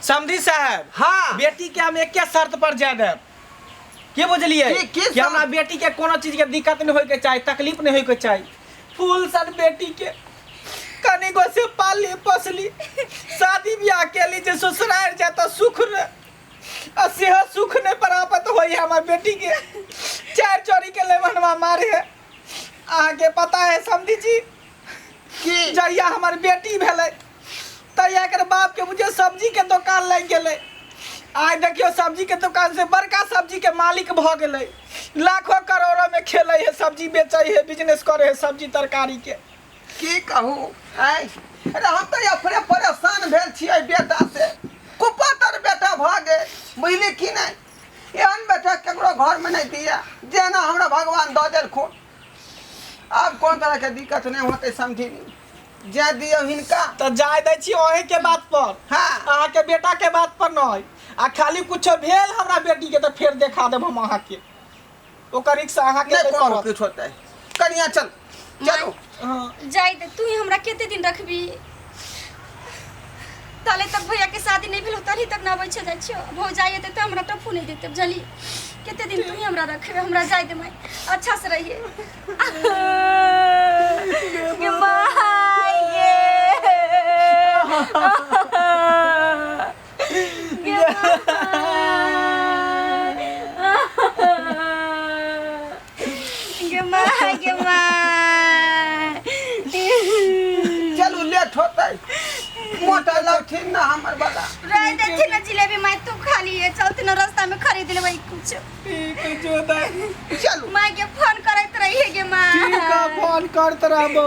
समधी साहब। हाँ। बेटी के हम एके शर्त पर जाय देब, की बुझलिए? की कि हमरा शर्त? बेटी के कोनो चीज के दिक्कत नहीं होय के चाही, तकलीफ नहीं होय के चाही। फूल सन बेटी के कनिको से पाली पोसली, शादी ब्याह के लिए जे ससुराल जाए तो सुख रे, आ सेहो सुख नहीं प्राप्त होई हमर बेटी के। चार चोरी के लेवनवा मारे है। अहाँके पता है समधी जी की? जहिया हमर बेटी भेलै तहिया एकर बाप के बुझे सब्जी के दोकान लागि गेलै। आइ देखियौ सब्जी के दोकान से बड़का सब्जी के मालिक भऽ गेलै, लाखों करोड़ों में खेलै है, सब्जी बेचै है, बिजनेस करे है सब्जी तरकारी के। की कहू आइ, अरे हम तऽ अपने परेशान भेल छियै बेटा से। कुपातर बेटा भऽ गेल, बुझली कि नहि? एहन बेटा केकरो घरमे नहि दिया जेना हमरा भगवान दऽ देलखुन। आब कोन तरहके दिक्कत नहि होतै समझी, जाय दियौ हिनका। तऽ जाय दै छी अहीं के बात पर। हाँ। अहाँके बेटा के बात पर नहि। आ खाली कुछो भेल हमरा बेटी के तऽ फेर देखा देब हम अहाँके, ओकर रिक्स अहाँके नहि नहि कोनो पड़त। किछु होतै। कनिया चल चलू। हाँ। जाय दे, तू ही हमरा कते दिन रखबी? ताले तक भैया के शादी नहीं भेल तभी तक ना अबै छै, जाइ छियो भौजाई एतै तऽ हमरा टफू नहीं देते, बुझली? कते दिन तू ही हमरा रखबे? हमरा जाय दे माई, अच्छा से रहिए गे माई, गे गे माई, गे माई, गे माई। चलू, लेट होतै, मोटा लौथिन ना हमर बला। रह देथिन ना जिलेबी माई, तू खा लिए, चलते ना रास्ता में खरीद लेबै कुछ। ठीक है जो दाई। चलू। माई के फोन करैत रहिए गे माई। ठीक है, फोन करत रहबो।